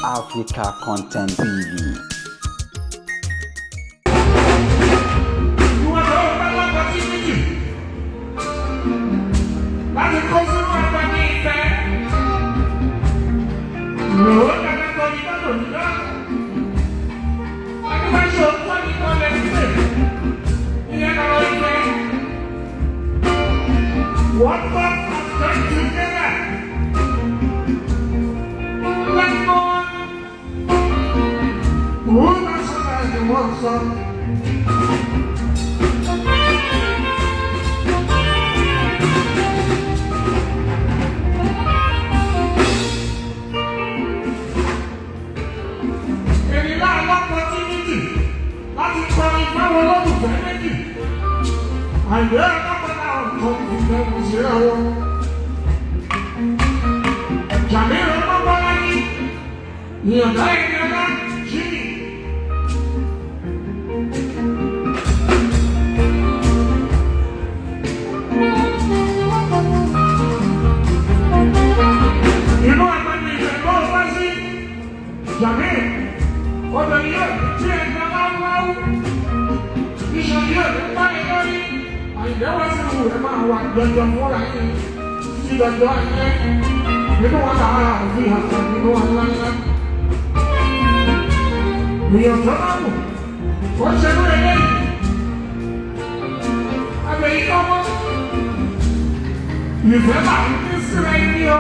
Africa Content TV. Ìwọ tó ń bá lọ́kọ̀ tí méjì láti kó sínú agbami ìfẹ́. Lòó dáná kọ́ ní bá lòdì náà. Ẹni bá ṣe òkú ní kọ́ lẹ́nu pè. Ìyẹn lọ́rọ̀ ìfẹ́. What God has done together. Let go. Who knows how to work some? Èmi náà lọ́pọ̀tínítì láti kọrin fáwọn olólùfẹ́ méjì. Àyè ọlọ́pàá ọ̀tọ̀ ìfẹ́ mi ṣe ọwọ́. Jàmíràn Mọ́bọ́lájí, ìyọ̀dá ìyọ̀dá Jimmy. Inú àgbàdo ìfẹ́ ló wá sí. Jàmíràn, ọ̀dọ̀ yóò tí ẹ̀ ń láwùláwù. Iṣan yóò ní báyìí lórí. Àyìnbẹ́ wá sí ìwù rẹ̀ máa wà jọjọ fúnra yín. Sí jọjọ ayé. Nínú wọn là á fi hàn nínú wọn ńláńlá. Ìyọ̀tọ̀ náà wù. Ó ṣe ní eléyìí. Àgbẹ̀yìn kọ́mọ́. Ìfẹ́ là ń ní síra ẹni o.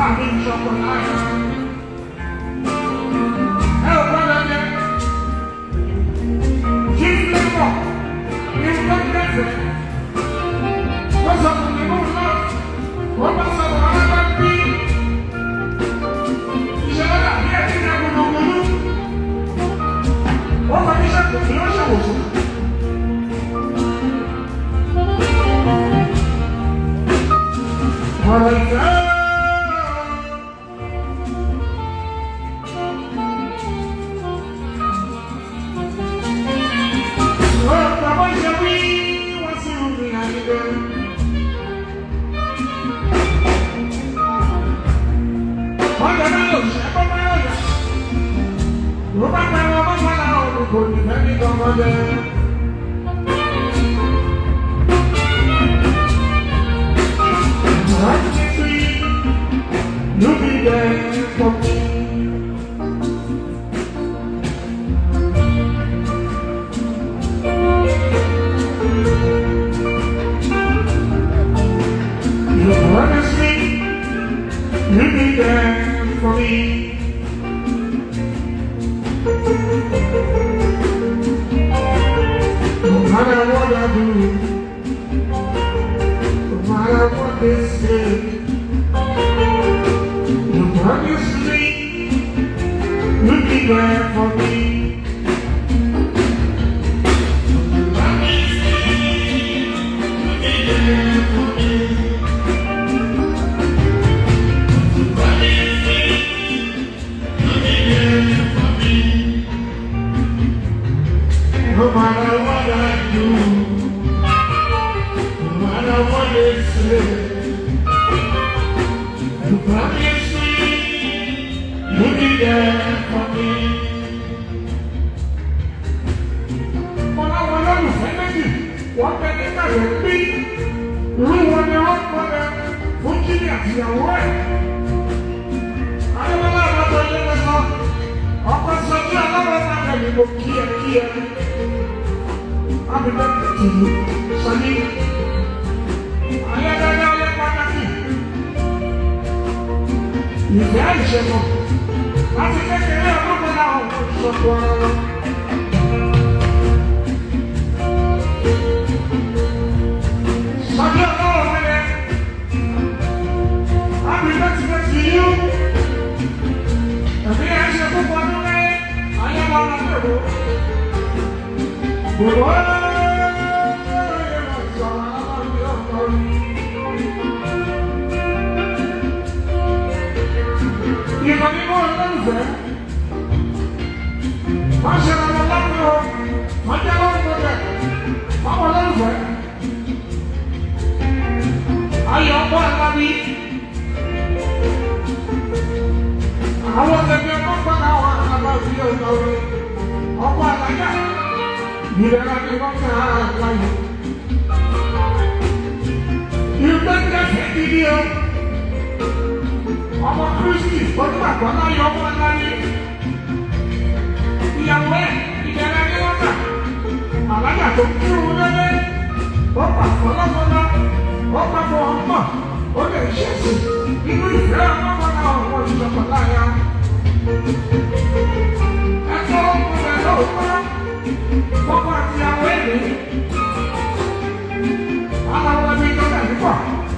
Àmì ìṣọ̀kan lára. Ẹ ò gbọ́dọ̀ jẹ. Kí lébọ̀ ní gbẹ́gbẹ́fẹ́. Wọ́n sọ fún mi mú lọ. Wọ́n bá sọ fún alábá bí. Ìṣẹ̀lẹ̀ dàbí ẹ̀sìn ní agbègbè. Wọ́n fọ iṣẹ́ kò ní ó ṣàwòsàn. Ọ̀rọ̀ ìfẹ́. Bàbá ṣe wí wọ́n sì ń rìn àyíká. Wọ́n jẹ náà lò ṣẹ́ bọ́ bá yọ̀ yà. Ló bá pa ẹran bá fara ọ̀run kò ní fẹ́ ní gbọ́ngàn jẹ. Wọ́n ti fi you be there for me. You promise me you'll be there for me. No matter what I do, no matter what they say, you promise me you'll be there for me. Promise me you'll be there for me. Promise me you'll be there for me. No matter what I do, no matter what they say, you promise me you'll be there for me. Mo láwọn olólùfẹ́ méjì, wọ́n bẹ nígbà rẹ̀ bí irú wọn ni wọ́n pọnà fún Jíní àtìyàwó ẹ̀. Adébọ́lá àbájọ ilé lọ́sọ, ọkọ̀ sọjú aláwọ̀ máa bẹ̀rẹ̀ mo kí ẹ kí ẹ. Happy birthday to you, Sunny. Ayẹyẹ ọlẹ́ pàtàkì. Ìfẹ́ àìṣẹ́mọ̀ láti kékeré ọlọ́mọ làwọn ọmọ ìṣọ̀kọ ara wọn. Sọjú ọlọ́wọ́ mẹ́rẹ̀. Happy birthday to you. Ẹ̀mí ẹ̀ ṣe púpọ̀ ọdún mẹ́rẹ̀. Ayẹyẹ ọlọ́mọ Ìkànnì mọ́ ọlọ́rùfẹ́, wọ́n ṣe ọmọ lọ́pọ̀ wọ́n jẹ́ lọ́pọ̀ bẹ̀, ọmọ ọlọ́rùfẹ́. Ayọ̀ ọmọ àlábí, àwọn ọ̀sẹ̀ ọ̀gá orin ọkọ̀ àlàyé ìrẹ́ra ni wọ́n ká láyé. Ìgbẹ́jẹ́sẹ̀ gidi o. Ọmọ Kristi onígbàgbọ́ láyé ọmọ aláyé. Ìyàwó ẹ̀ ìdẹ̀ra ní wọ́n kà. Àlájà tó kírun lẹ́lẹ́. Ó pa fọlọ́fọlá. Ó pa fọ ọmọ. Ó lè ṣẹ̀sìn nínú ìfẹ́ ọlọ́mọlá ọ̀wọ́ ìjọba láyà. Ẹ̀tọ́ ọmọdé lóòótọ́. Fọ́kọ àti ìyàwó ẹ̀ ní. Aláwọ̀ ẹbí tó dà nípọ̀.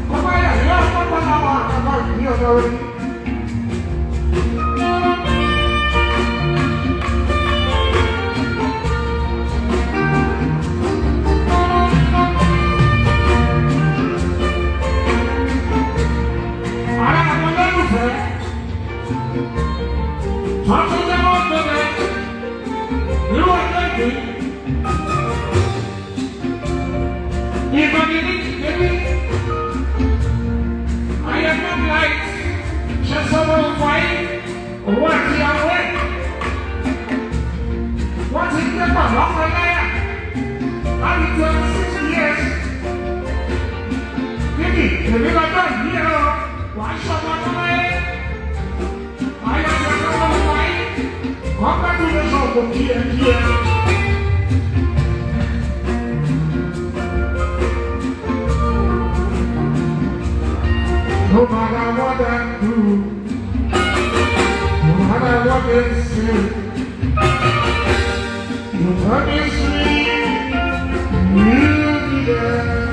Kọ́mọ ẹ̀yà yóò kọ́kọ́ láwọn àkàbọ̀ ìní ọ̀dọ́ rẹ̀. Ara àwọn olólùfẹ́, wọ́n tún jẹ́ wọ́n gbọ́dọ̀ irú ọjọ́ ìgbé. Ìbọn ní níbi ayẹyẹ light ṣe sọ́wọ́ fàáyé òun àti ìyàwó ẹ̀. Wọ́n ti gbé bàbá wọn láyà láti 26 years. Níbi èmi lọ́jọ́ ìbí ẹ̀ ọ́ wàá ṣọmọ ọdún láyé. Ayẹyẹ sọ́wọ́ fàáyé congratulations kò kí ẹ kí ẹ. No matter what I do, no matter what they say, you promise me you'll be there.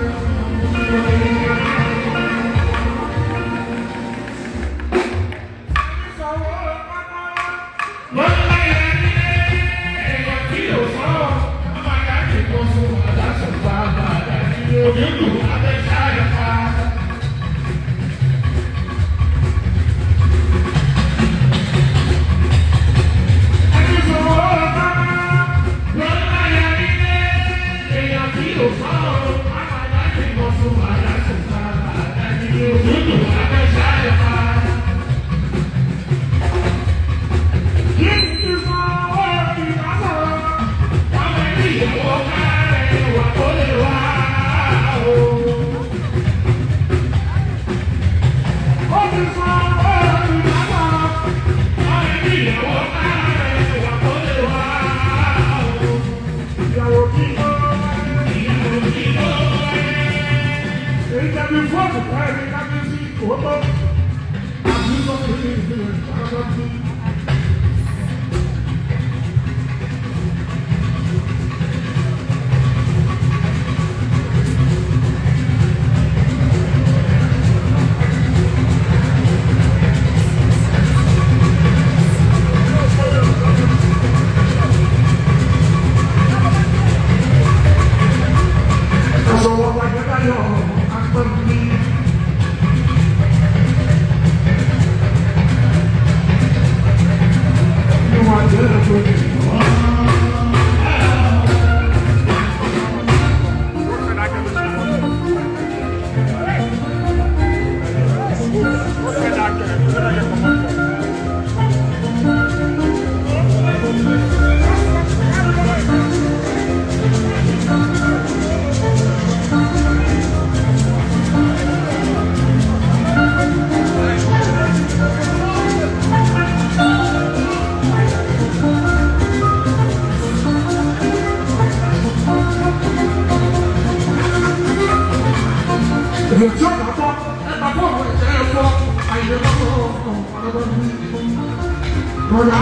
Bọ́lá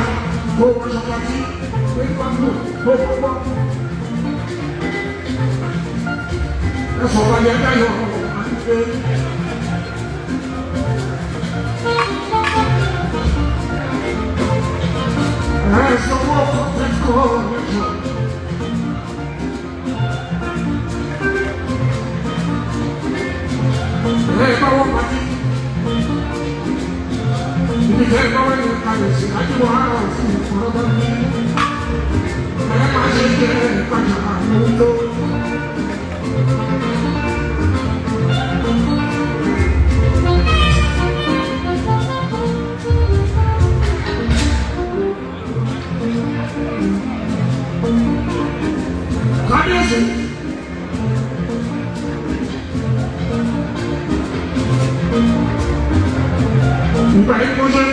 kó wọ́n ṣọpatí pé pàmò kó wọ́n gbọ́. Ẹ sọ̀rọ̀ yẹn dáyọ̀ àti pé. Ẹ sọ̀rọ̀ kọ́ńtẹ́kọ̀ lẹ́jọ́. Ẹ bá wọ́n pàtí. Ibi tẹ́ ẹ bá wọ́n yẹn kalẹ̀ sí àjùmọ̀ ara òfin ìfọ̀rọ̀dọ́ ní. Ẹ máa ṣe jẹ́ ìpàjà àwọn tó. Ìgbà yìí kò ṣe.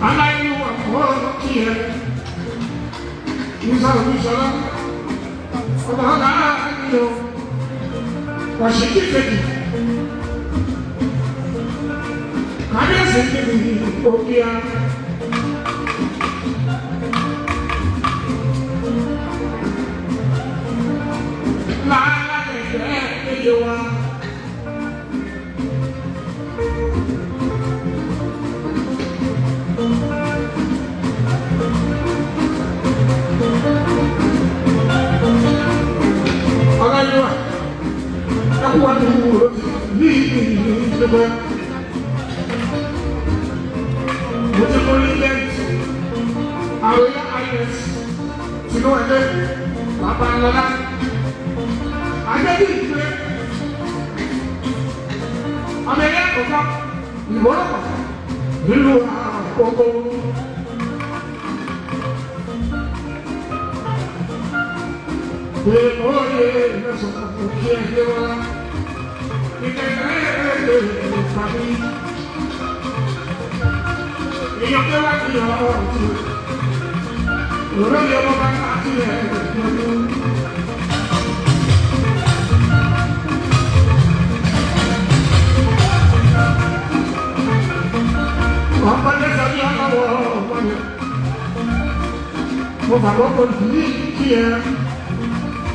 Aláìníwà kọ́ kí ẹ. Musa Olúṣọlá. Ọba ọ̀gá àlọ́. Wàṣíkì kejì. Kábíyèsí kejì òkìá. Láàlá kẹ̀kẹ́ kéde wa. Ọlọ́yẹ̀wà ẹkú wa ní wúwo ní ìlú ìjọba. Mo ti kọ́ ní lẹ́ǹtì àròyé is tinú ẹgbẹ́ bàbá ńlọ́lá. Adébí ìgbé ọmọ ẹgbẹ́ àkọ́kọ́ ìmọ̀lọ́pọ̀ nínú àkókò. Oye, kí ẹ gbé wá. Ìkẹ̀kẹ́ ẹ̀ tàbí. Èèyàn pé wá ní ọ̀rọ̀ ọ̀tún. Olóyè ọmọ bá àti ẹ̀ lọ́dún. Ọ̀pọ̀ lẹ́sẹ̀ bí ọlọ́wọ́ ọ̀pọ̀ yẹn. Mo bàbá kò ní kí ẹ.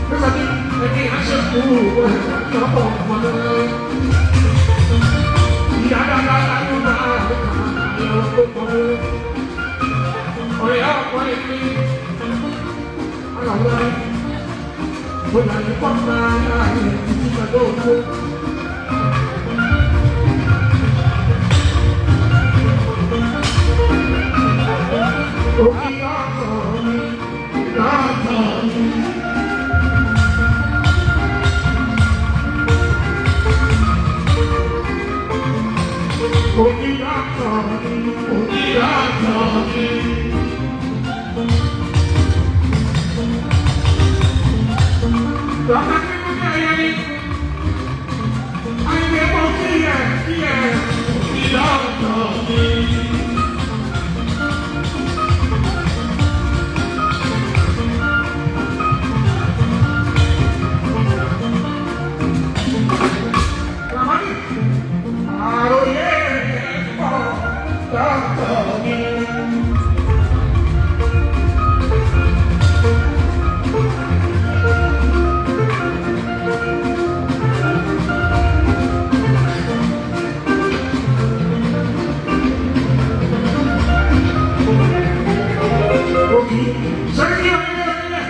Lẹ́sẹ̀ bí ẹni àṣẹ kú ọ̀pọ̀ ọ̀pọ̀ lọ́wọ́. Ìyá dáadáa ló bá ọ̀pọ̀ ọ̀rẹ́ ọ̀pọ̀ ẹni. Ọlọ́wọ́ mo là ní pọ́npá títí pẹ̀lú òkú. Òkè ọ̀tọ̀ mi, ọ̀tọ̀ mi. Òkè ọ̀tọ̀ mi, òkè ọ̀tọ̀ mi. Bàbá tí mo ní ayé ni, ayé mo kí ẹ kí ẹ, òkè ọ̀tọ̀ mi. Ramani, àròyé pọ̀ lọ́tọ̀ mi. Òkì, sẹ́yìn ọ̀rẹ́ ọ̀rẹ́.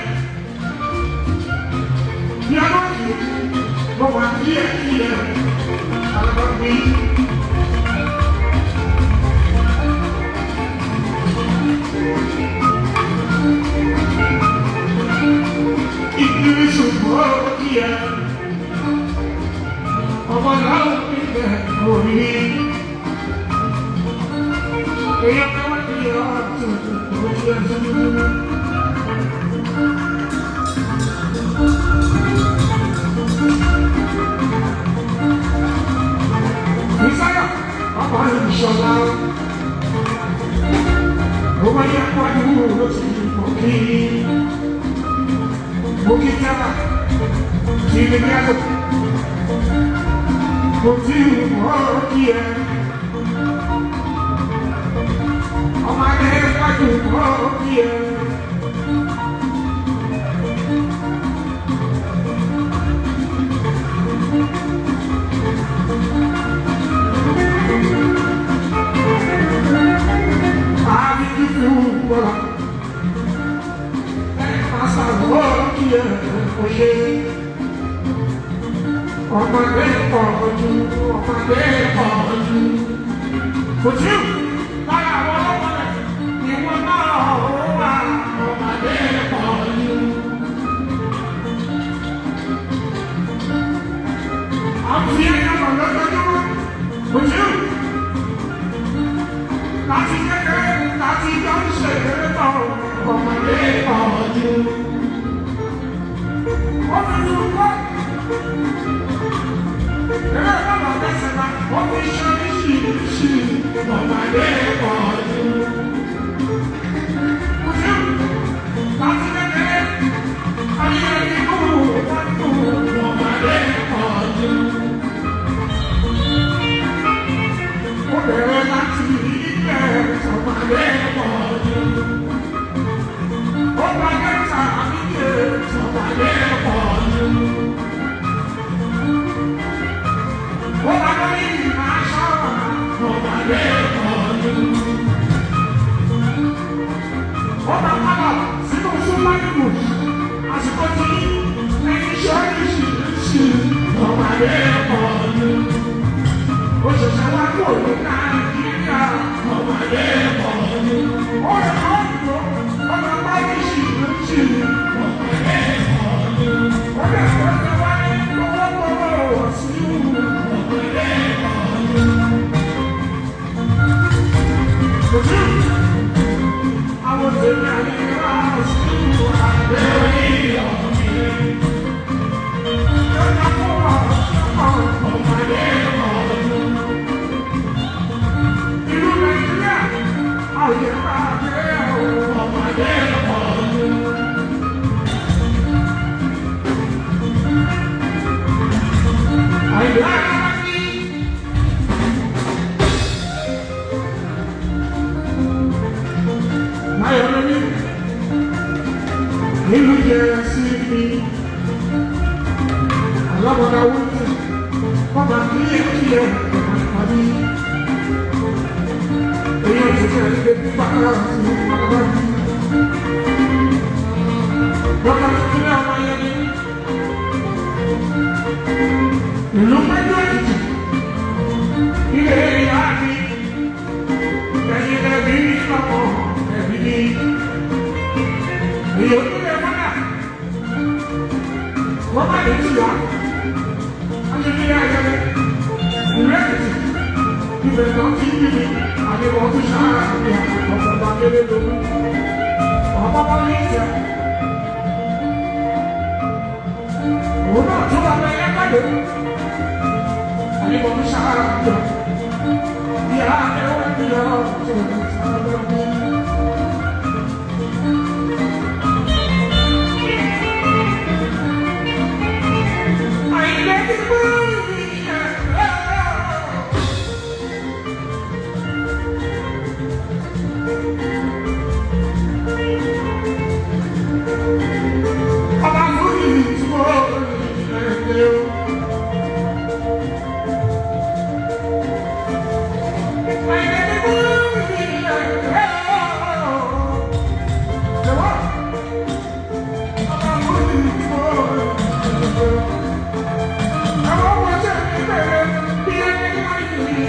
Ìyàwó yìí, mo wà ní ẹ̀kí ẹ̀, alábàgbé. Ìdírísù mọ́ kí ẹ, ọmọ làwọn ìpínlẹ̀ orí. Èèyàn kan wá ní ọ̀tún ojú ẹ̀sùn. Ìsáyà, ọkọ̀ ìṣọ̀lá. Ó máa yẹ kó àdúgbò ló ti mọ̀ kí. Mo kí tẹ́lá, kí ni bí àgọ́. Mo ti mọ̀ kí ẹ. Ọmọ adé wájú mọ̀ kí ẹ. Àbí dúdú bọ̀lá. Ẹ máa sàbọ̀ kí ẹ kò ṣe. Ọmọdé ọ̀jú, ọmọdé ọ̀jú. Kò tí ì lára àwọn ọlọ́pàá rẹ̀, ìwọ náà ó wà ọmọdé ọ̀jú. Àwọn ẹ̀yà lọ lọ́jọ́júmọ́. Kò tí ì láti kékeré láti jọ ń ṣèkéré bọ̀ ọmọdé ọ̀jú. Ó fi dùn kọ́. Ẹ̀rọ bàbá fẹsẹ̀ bá wọ́n fi ṣoríṣiríṣi ọ̀màdé ọ̀dún. Kùsùn láti kékeré, ayé ikú wọ́n tún ọ̀màdé ọ̀dún. Ó bẹ̀rẹ̀ láti ilẹ̀ ọ̀màdé ọ̀dún. Ó bá kẹta àbíkẹ́ ọ̀màdé ọ̀dún. Ó bá lórí ìmáṣọ́ ọ̀màdé ọ̀dún. Ó bá padà sínú súnmọ́nìmù àsìkò tí ẹni ṣoríṣiríṣi ọ̀màdé ọ̀dún. Ó ṣẹ̀ṣẹ̀ wá kúrò ní Nàìjíríà ọ̀màdé ọ̀dún. Ó lè kọ́ ìlú ọ̀nà báyìíṣiríṣi ọ̀màdé ọ̀dún. Ó lè kọ́ ìlú wáyé lọ́wọ́lọ́wọ́ sí ọ̀màdé ọ̀dún. Kò sí àwọn tèmi àyíká sí àgbẹ̀ orí ọ̀gbìn. Lọ́jà fún ọ̀ṣọ́ ọ̀màdé ọ̀dún. Ìlú Nàìjíríà, àyè pàdé ọ̀màdé ọ̀dún. Àyè àti Máyọ̀lẹ́mí nílùú jẹ́ sí mi. Alábọ̀dá wúntì, bàbá kíyèkíyè ọ̀pọ̀ mi. Èyí ò ti fẹ́ ṣe bá sí bàbá mi. Bàbá tuntun ní ọmọ yẹn ni. Ìlú Péjú Èkìtì, ilé ìyá mi, ẹ̀yin ẹbí lọ́kọ̀ ẹ̀bí mi. Èyí ò tún lè mọ́nà. Wọ́n bá lè tìyà. Wọ́n ti ní ayẹyẹ. Ìlú Èkìtì, ibẹ̀ náà ti ń bí mi. Àdébọ̀ tún ṣáà ní ọ̀pọ̀ bá kéré lórí. Ọ̀pọ̀ bá ní ìjẹ. Òun náà tún bá bẹ yẹ́pẹ̀lẹ́. Àdébọ̀ tún ṣáà jọ. Ìyá ẹ̀wọ̀n ìyá ọ̀tún sábẹ́ mi. Àyìnlẹ́ ti gbọ́ ìyá. Ọba lórí ìtumọ̀ ẹ̀ẹ́dẹ́ o. Àyìnlẹ́ ti gbọ́ ìyá. Ẹ̀wọ̀n. Ọba lórí ìtumọ̀ ẹ̀ẹ́dẹ́ o. Àwọn ọmọ ṣe ń bẹ̀rẹ̀ bí ẹni máa ń yìí.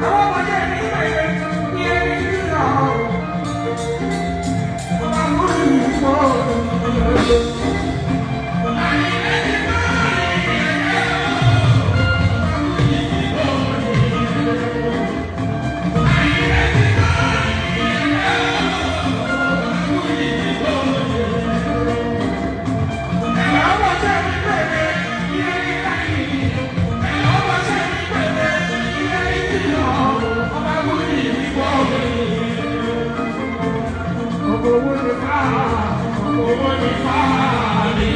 Àwọn ọmọ ṣe ń bẹ̀rẹ̀ bí ẹni yíyọ. Ọba lórí ìtumọ̀ ẹ̀ẹ́dẹ́ o. Ọmọ owó ni fáà, ọmọ owó ni fáà ni.